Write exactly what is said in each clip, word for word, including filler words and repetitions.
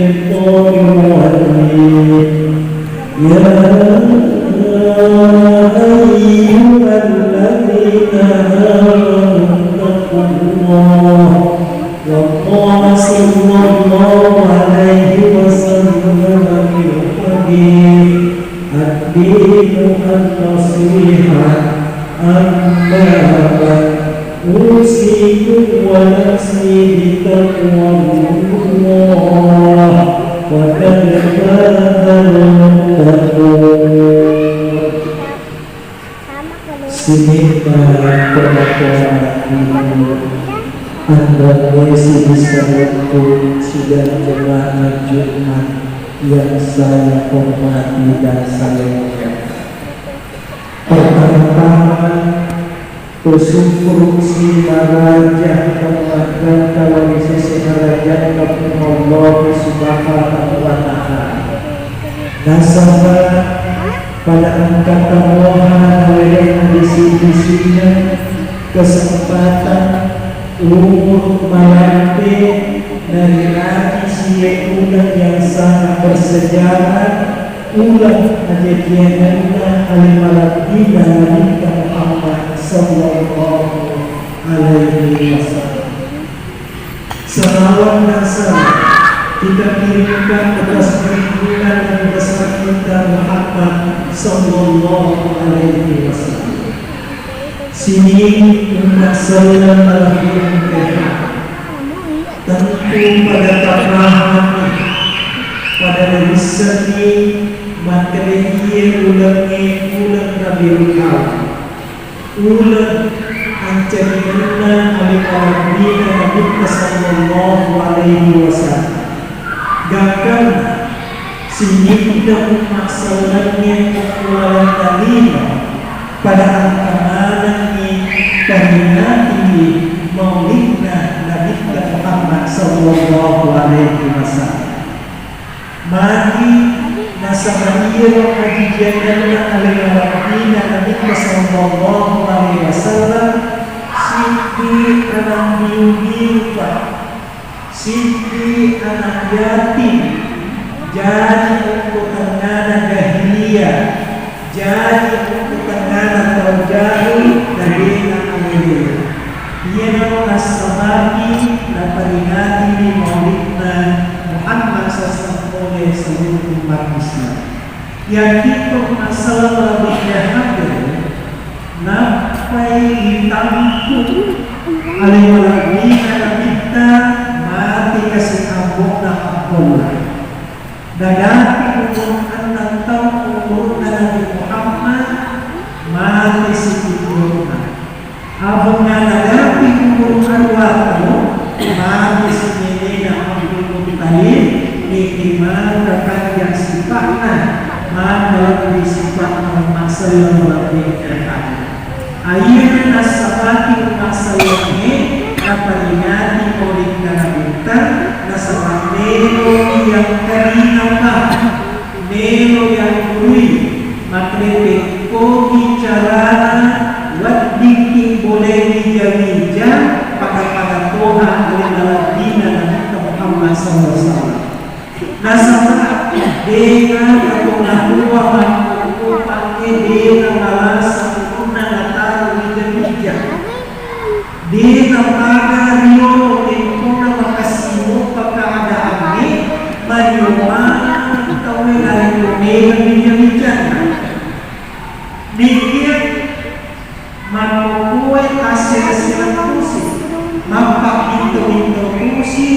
الشيطان الرجيم. يا أيها الذين آمنوا اتقوا الله وقال صلى الله عليه وسلم في الحديث: الدين النصيحة. أما بعد، أوصيكم ونفسي بتقوى الله، فقد فاز المتقون. Sininna tomatoa lino, anre sibissa wettu sidang jemaah Jumat yang saya hormati dan saya muliakan. Pertama-tama, Tusukkurusi maraja pammaddanta wali sese marajanna Puang Allah Subhanahu wa Ta'ala. Nasaba pada engka tamoha nawerenna disi-disinna kesempatan umur malampe nariaji sie uleng yang sangat bersejarah, uleng ajajiangenna ale malebbina Nabitta Muhammad sallallahu alaihi wasallam. Salawat dan salam kita kirimkan atas junjungan yang besar kita Muhammad sallallahu alaihi wasallam. Sining umma selleng malebbi engkaha. Tentu pada tapahami, pada nawissenni makkeda iye ulengnge uleng Rabiul Awal. Uleng ancaringenna ale malebbina Nabitta sallallahu alaihi wasallam. Gangkanna Sininna umma sellengnge okko lalenna lino, pada engka manengngi peringatiwi maulidna Nabitta Muhammad sallallahu alaihi wasallam. Magi nasaba iyaro ajajiangenna ale malebbina Nabitta sallallahu alaihi wasallam, siddi ana biu-biu, Pak. Siddi anak yatim, jaji okko tengngana jahiliyah, jaji okko tengngana tau jahil, na de'na alele. Iyanaro nassabaki naperingatiwi maulidna Muhammad sallallahu alaihi wasallam pole seluruh umat Islam. Iyakitu masalah lebihnya hadir, nappai ditampu ale malebbina Nabitta mate kasi ambo'na Abdullah. Nadapi umur enneng taung umurna Nabi Muhammad, mate si pujona. Abengnga nadapi umur aruwa taung, mate si nenena Abdul Muttalib, niki maka panjang sipa'na, maka lebbi sipa'na umma selleng lebbi terhadap. Aiyana nassabaki umma sellengnge naperingati maulidna Nabitta, nasaba melo yang karinapa. Melo yanggurui, makkeda pekkogi carana weddikki bole wija-wija pada-pada toha ale malebbina Nabitta Muhammad sallallahu alaihi wasallam. Nasaba dena tau nakua makkukupangnge dena malasa ulunna nataro wija-wija. Dé napaga riyolo tempona makessing moppa keadaangnge, mario maneng tauwe narekko mega wija-wijanna. Nekiya makkokkoe tassere-sere tosi, mappabinto-binto tosi,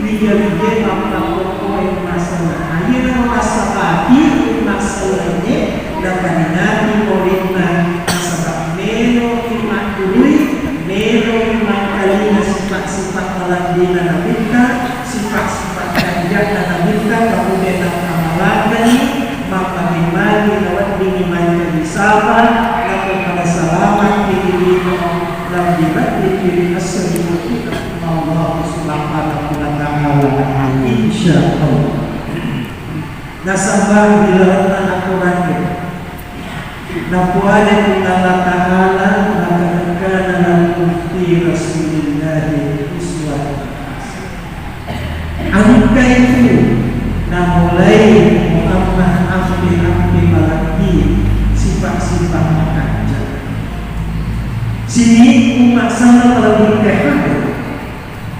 wija-wijae mappakokkoe masalah. Iyanaro nassabaki masalahnya naparingati maulidna. Nasaba meloki maddului, meloki mangkalinga sifat-sifat malebbina Nabitta, sifat-sifat kanja'na Nabitta, kemudian naamalakengngi, mappake-pake naweddingngi mancaji sapa, nappa pada salama'ki ri lino, lebbi-lebbi ri esso ri bottinna Allah Subhanahu wa Ta'ala. Insya Allah. Nasaba ri lalenna aturangnge, napoada Puang Allah Ta'ala, "Laqad kana lakum fi Rasulillahi uswatun hasanah." Engka itu Namulai Muhammad ampe-ampe malebbi sifat-sifat makanja. Sining umma selleng malebbi kahadang.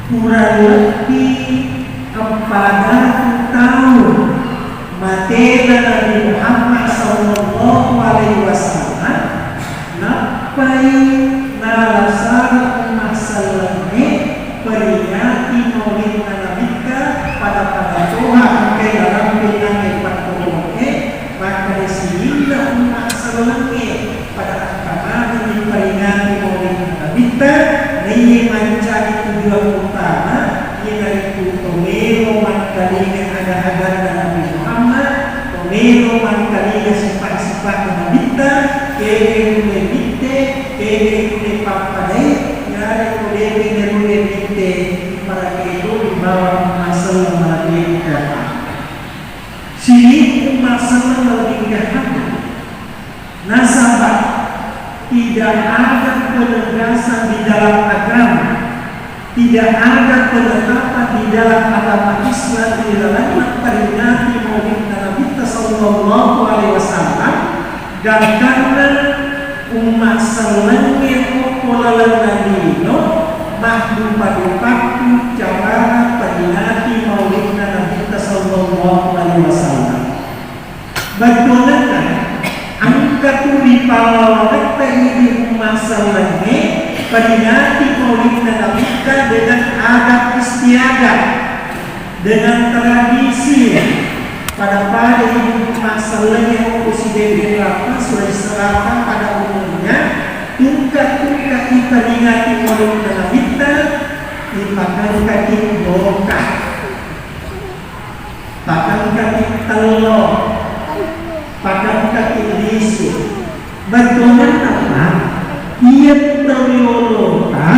Kurang lebbi eppa datu taung matena Nabi Muhammad sallallahu alaihi wasallam, nappai nalasara umma sellengnge peringati maulidna Nabitta, pada-pada toha engkai narampe nangnge pattoppongnge, makkeda sininna umma sellengnge pada engka manenni peringati maulidna Nabitta, naiye mancaji tujuan utama, iyanaritu tomelo mangkalinga ada-adanna Nabi Muhammad, tomelo mangkalinga sifat-sifat Nabitta, kege nulle mitte, kege nulle pappadai, narekko dege nulle mitte, iparake to bawang masella malebbi kahadang. Sining umma selleng malebbi kahadang. Nasaba tidak ada penegasan di dalam agama, tidak ada penetapan di dalam agama Islam di dalam memperingati maulidna Nabitta sallallahu alaihi wasallam, gangkanna umma sellengnge okko lalenna lino maddupa-dupakku carana peringati maulidna Nabitta sallallahu alaihi wasallam. Bettuanna, engka tu ripallawangetta idi umma sellengnge peringati maulidna Nabitta dengan adat istiadat, dengan tradisi. Pada-pada idi umma sellengnge okko Sidenreng Rappang, Sulawesi Selatan pada umumnya, tungka-tungka iperingati maulidna Nabitta, ipakangkaki loka. Pakangkaki tello, pakangkaki lisu. Bettuanna, Pak, iya tu tau riolota,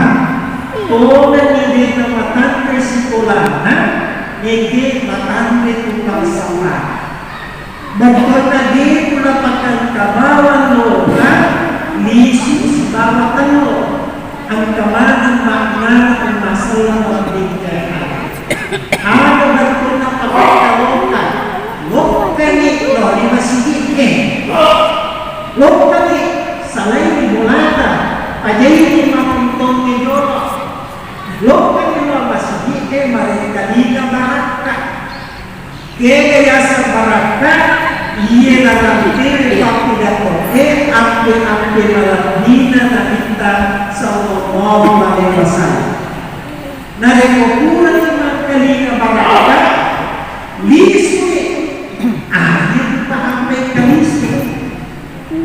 tongeng de' namatanre sikolana, nege matanre tu parsellana. Bettuanna de' tu napakangka bawang loka, lisu sibawa tello. Engka maneng makna umma selleng malebbi kahadang. Aga bettuanna pakangka loka? Lokkani lao ri masigi'e. Lokkani salai ri bolata, pajaini makkuntongnge jolo. Lokkani lao masigi'e marekkalinga barakka. Kega yaseng barakka? Iye narampewe pappidato'e ampe-ampe malebbina Nabitta sallallahu alaihi wasallam. Narekko purani makkalinga barakka, lisuni. Aja tu paham mekka lisu.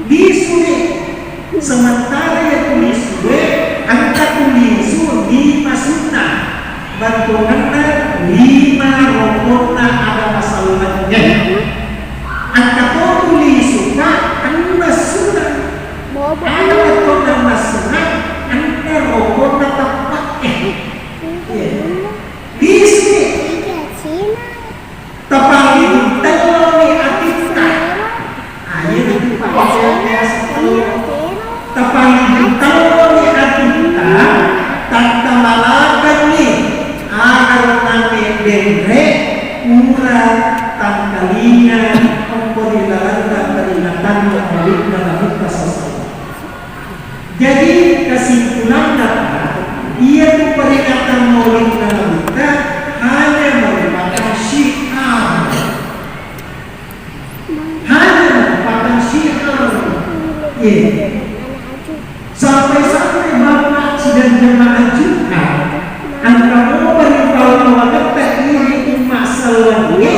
Lisuni. Sementara iya tu lisue, engka tu lisu lima sunnah. Bettuanna lima rokonna agama sellengnge. Engka to tu lisu, Pak, enneng sunnah. Aga bettuanna enneng sunnah? Enneng rokonna teppe'e. Iya. Lisuni. Tapallibu telloni atitta. Aye, tapallibu telloni atitta, tattamalakanni aga nangnge denre, pura tangkalinga okko ri lalenna peringatanna maulidna Nabitta sallallahu alaihi wasallam. Jadi, kesimpulanna, Pak, iya tu peringatan maulidna Nabitta hanya merupakan syiar. Hanya merupakan syiar. Iya. Sampai-sampai Bapak sidang jamaah Jumat, engka mopa ripallawangetta idi umma sellengnge,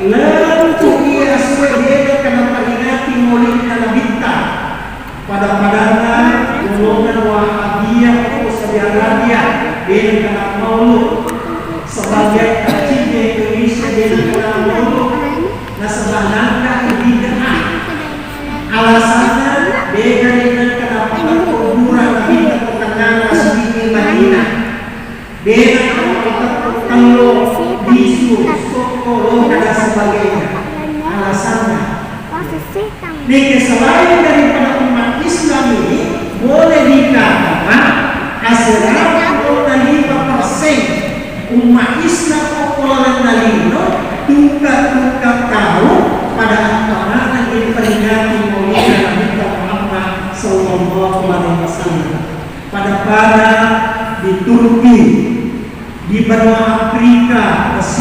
lettu iya asue de' nakkeda peringati maulidna Nabitta. Pada-padanna golongan Wahabiyah ko Saudi Arabia, de' nakkeda maulud. Sebagian kecil di Indonesia, de' nakkeda maulud. Nasaba nangka bid'ah. Alasanna, de' nakkeda patakkuburang Nabitta ko tengngana masigi'e Madinah. De' nakkeda patekko tello, lisu, sokko, loka, dan sebagainya. Alasanna, nekke selain daripada umat Islam ini, boleh dikatakan hampir dua puluh lima persen umat Islam okko lalenna lino, tungka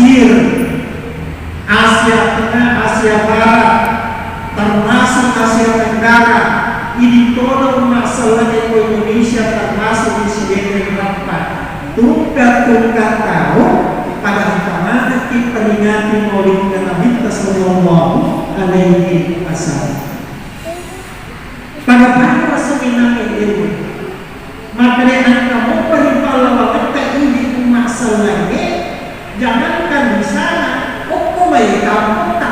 Mesir, Asia Tengah, Asia Barat, termasuk Asia Tenggara, idi todo umma selleng ko Indonesia termasuk di Sidenreng Rappa. Tungka-tungka tau pada engka manekki peringati maulidna Nabitta sallallahu alaihi wasallam. Pada-pada seminang ilmu. Makanya engka mopa ripallawangetta idi umma sellengnge, jangankan di sana, okko mai kamputta.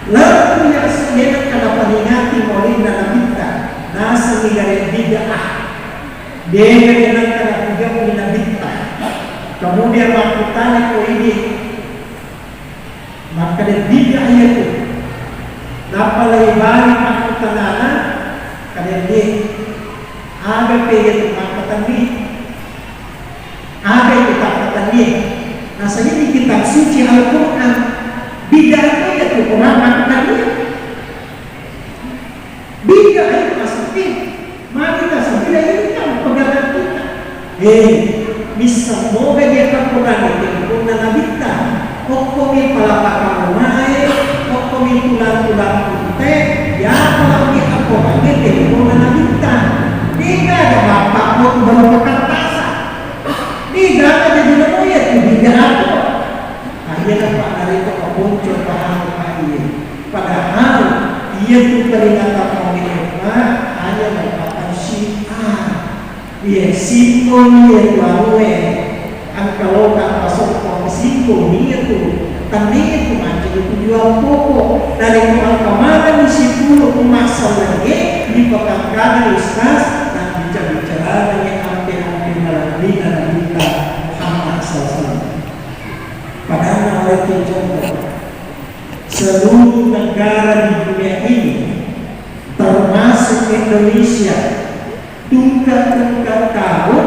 Lettu ya sudena kada peringati maulidna Nabitta, nasengi gare bid'ah. Dega denang kada pujamu Nabitta. Kemudian makkutana ko idi, makkeda bid'ah iyatu. Nappa leibali makkutanana, kada de. Aga pe iyatu makkatenni? Aga itu takkatenni? Nasaba di kitab suci Al-Quran, bid'ah itu iyatu Quran makkatenni. Bid'ah itu maksudnya, magi tasabila ini kan pegangan kita. Eh, misseng moga dia kaponang itu punna Nabitta. Okkomi palapa kamumae, okkomi tulang-tulang pute, ya kalau dia kaponang itu punna Nabitta. Tidak ada bapak mau baru pekattasa. Tidak ada jadi moya tu bid'ah apa. Aja dapat dari kok ponco paham apa iya. Padahal iyatu peringatan maulid Nabi hanya merupakan syiar. Iya, simbol iyatu anue. Engka loka pasokko simbol iyatu. Tennia tu mancaji tujuan pokok. Dari ko engka manenni sepuluh umma sellengnge dipakangkana ustaz, nabbicara-bicarana ampe-ampe malebbi'na Nabitta Muhammad sallallahu alaihi wasallam. Padahal narekki contoh, seluruh negara di dunia ini, termasuk Indonesia, tungka-tungka tau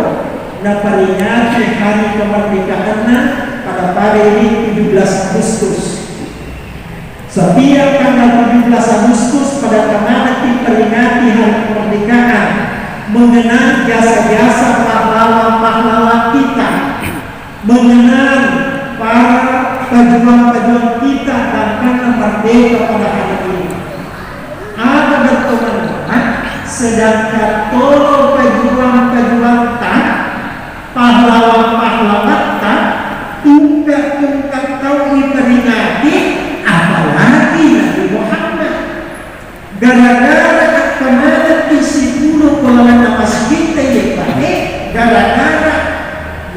naperingati hari kemerdekaanna pada-pada ini tujuh belas Agustus. Setiap tanggal tujuh belas Agustus pada tanggal diperingati hari kemerdekaan, mengenang jasa-jasa pahlawan-pahlawan kita. Mengenang para pejuang-pejuang kita dan karena merdeka pada hari ini. Ada berteman, sedangkan todo pejuang-pejuang ta, pahlawan-pahlawan ta, tungka-tungka tau diperingati, apalagi Nabi Muhammad. Gara-gara akkamanekki sipulung ko lalenna masjitta iye pale, gara-gara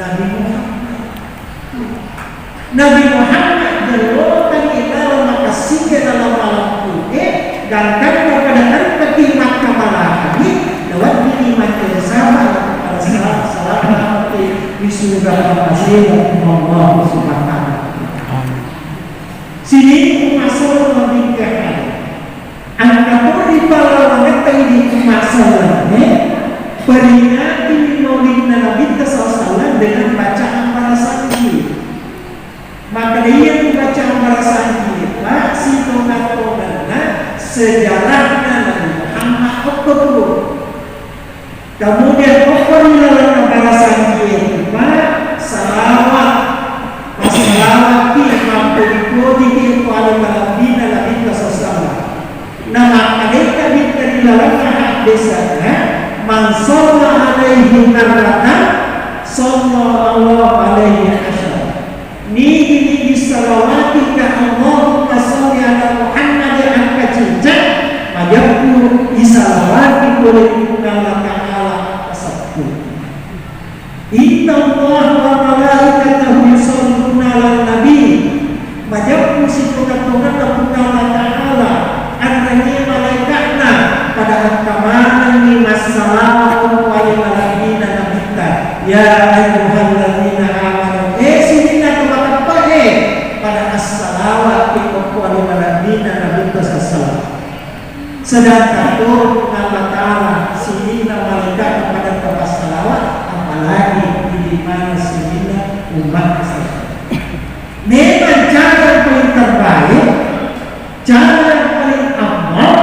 Nabi Muhammad. Nabi Muhammad jellotangngi laleng makessingge laleng malempu'e, gangkanna pada engkaki makkamalahangngi, naweddingngi maccari saba pada sala-, salamatki ri suruga Pammase Allah Subhanahu wa Ta'ala. Sining umma selleng mabbikkahai. Engka to ripalawangetta idi umma selleng, eh, peringati maulidna Nabitta sallallahu alaihi wasallam dengan bacaan barasanji. Maka iya tu bacaan barasanji, Pak, sitonga-tonganna sejarahna Nabi Muhammad okko tu. Kemudian okko ri lalenna barasanji rupa salawat, passalawatki, mappoji-pojiki okko ale malebbina Nabitta sallallahu alaihi wasallam. Namakkedai Nabitta ri lalenna haddesanna, "Man shalla alaihi marratan, sallallahu alaihi asyara." Nigi-nigi salawati ka Allahumma sholli ala Muhammad engka cicak, majeppu isalawati pole Puang Allah Ta'ala seppulo. Inna Allah wa malaikatahu yusholluna ala nabi. Majeppu sitonga-tonganna Puang Allah Ta'ala, anrangi malaikatna, pada engka manenni massalawat ku ale malebbina Nabitta. Ya ayyuhalladzina amanu, eh, sininna to mateppe'e, pada assalawat ki okko ale malebbina Nabitta sallallahu alaihi wasallam. Sedangkan turun Allah Ta'ala sininna malaikatna pada tapassalawat, apalagi idi mana sininna umat sallallahu alaihi wasallam. Memang cara paling terbaik, cara paling afdal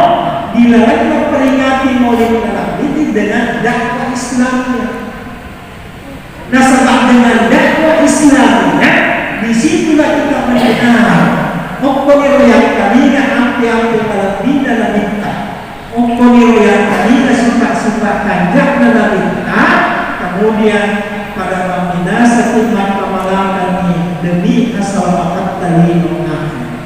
di dalam memperingati Maulid Nabi dengan dakwah Islamiyah. Nasaba dengan dakwah Islamiyah, di situlah Okkoniro yakkalinga ampe-ampe malebbina Nabitta. Okkoniro yakkalinga sifat-sifat kanja'na Nabitta. Kemudian pada mamminasaki makkamalakanni demi asalamakatta lino akhirat.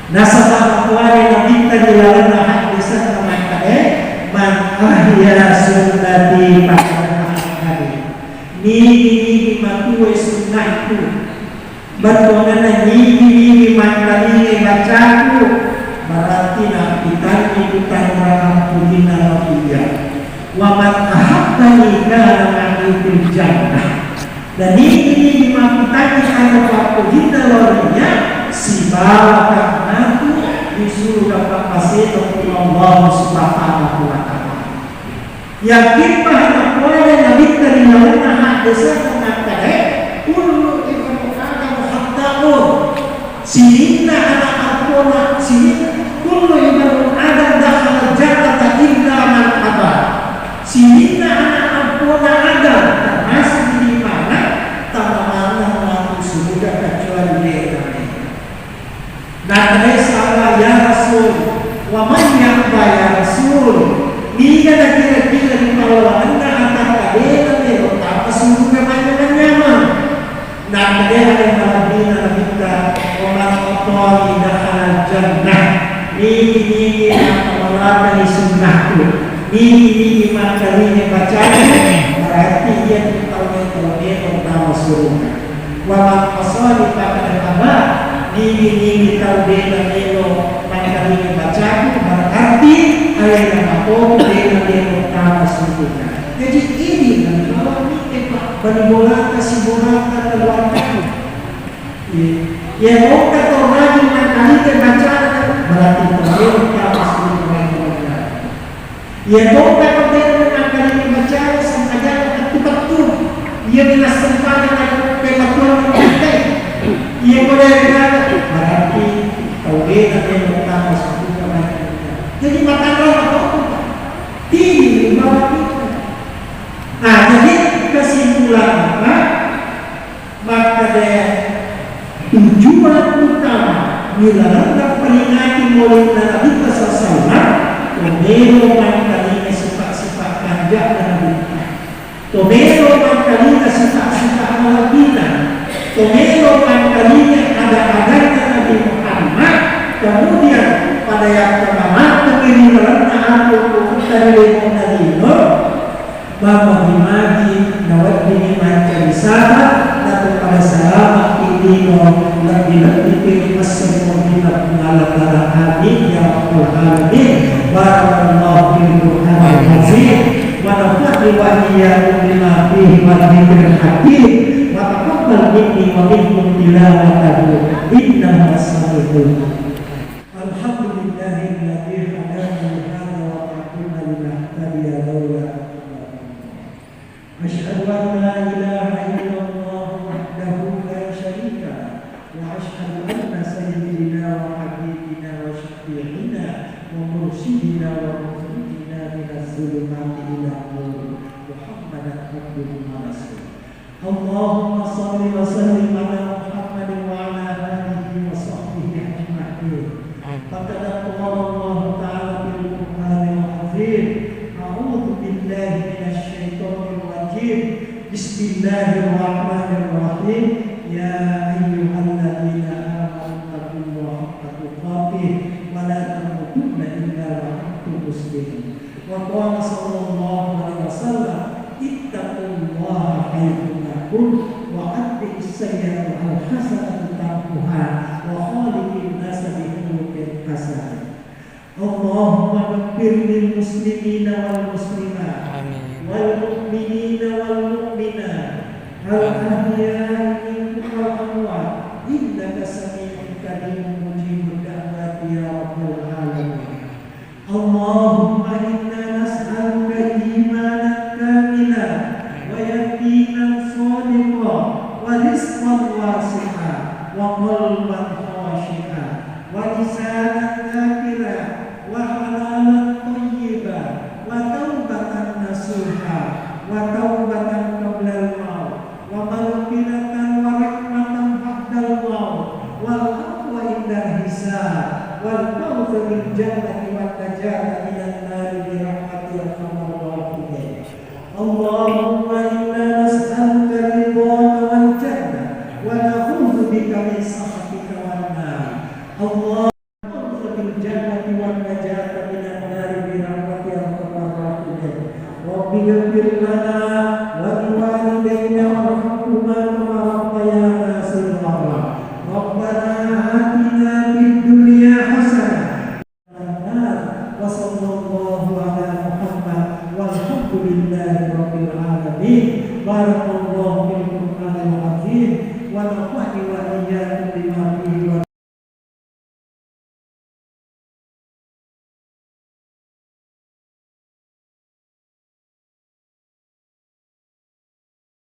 Nasaba makuwari Nabitta ri lalenna haddesanna makkeda, "Man ahya sunnati faqad ahabbani." Nigi-nigi matuwoi sunnahku, bettuanna nigi-nigi makkalingai bacaku, berarti nappitanni putangngerang ampujinna Rabbi iya. "Wa man ahabbani kana ma'i fil jannah." Dan nigi-nigi mappitangngi tana pappojinna lao ri iya, sibawa matu ri suruga pappasena Puang Allah Subhanahu wa Ta'ala. Yakin maha napoada Nabitta ri lalenna haddesanna makkeda, "Kullu ibnu Adam khatta'un." Sininna ana' appona, sininna, "Kullu ibnu Adam dakhala jannata illa man aba." Sininna ana' appona Adam, termasuk di mana, tama maneng matu suruga kecuali de' name. Nakkeda sahabat, "Ya Rasul, wa man ya'ba ya Rasul?" Niga nakira-kira ri pallawangenna atatta de' namelo tama suruga manyameng-nyameng? Nakkeda ale malebbina Nabitta, "Wa man ata'ani dakhalal jannah." Nigi-nigi makkamalakani sunnahku, nigi-nigi makkalingai bacaku, berarti iya tau-tau melo tama suruga. "Wa man asani faqad aba." Nigi-nigi tau de' namelo makkalingai bacaku, berarti alena matoki de' namelo tama suruga. Jadi idi nalawang mite, Pak, bali bolata, sibolata, keluargaku. Iya. Iya, tongka to rajin makkalingai bacana, berarti tau melo tama suruga. Iya, tongka to de' makkalingai bacana, sempajang pettu-pettu. Iya, minasempajang pematuan. Iya, ko de' berarti tau de' namelo tama suruga. Jadi matanra matoki, Pak. Tidi ri bawah kita. Nah, jadi kesimpulanna, Pak, makkeda tujuan utama ri lalenna peringati maulidna Nabitta sallallahu alaihi wasallam, to melo makkalingai sifat-sifat kanja'na Nabitta. To melo makkalingai sifat-sifat malebbina. To melo makkalingai ada-adanna Nabi Muhammad. Kemudian pada yakka mamattengngi ri lalenna atuo-tuotta ri lebo'na lino, Magi-magi naweddingngi mancaji saba, natu pada salama ki lino, lebbi-lebbi ke ri massempurina Puang Allah Ta'ala. Amin ya rabbal alamin. Barakallahu fil Qur'anil azim. Wa nafa'ni wa iyyakum bima fihi minadh dzikril hakim. Wa taqabbal minni wa minkum tilawatahu. Innahu huwas sami'ul alim. Alhamdulillahilladzi hadana li hadza wa ma kunna linahtadiya laula an hadana Allah. Asyhadu an la ilaha illallah wahdahu la syarika lah, wa asyhadu anna sayyidina wa habibina wa syafi'ina wa mursyidina wa mukhrijina minaz zulumati ilan nur, Muhammadan abduhu wa rasuluh. Allahumma shalli wa sallim ala Muhammadin wa ala alihi wa sahbihi ajma'in. Amin. Faqad qala Allahu ta'ala fil Qur'anil azim, a'udzu billahi minasy syaithanir rajim. Bismillahirrahmanirrahim. Ya ayyuhalladzina amanu taqullaha haqqa tuqatih wa la tamutunna illa wa antum muslimun. Wa qala sallallahu alaihi wasallam, "Ittaqullaha haitsu ma kuntum, wa atbi'is sayyi'atal hasanata tamhuha, wa khaliqin nasa bi khuluqin hasan." Allahumma ighfir lil muslimina wal muslimat, amin, wal mu'minina wal mu'minat, al ahya'i minhum wal amwat, innaka sami'un qaribun mujibud da'wati ya rabbal alamin. اللهم إنا نسألك إيمانا كاملا ويقينا صادقا ورزقا واسعا وقلبا عند الحساب والفوز بالجنة والنجاة من النار برحمتك يا أرحم الراحمين. اللهم إنا نسألك رضاك والجنة ونعوذ بك من سخطك والنار. اللهم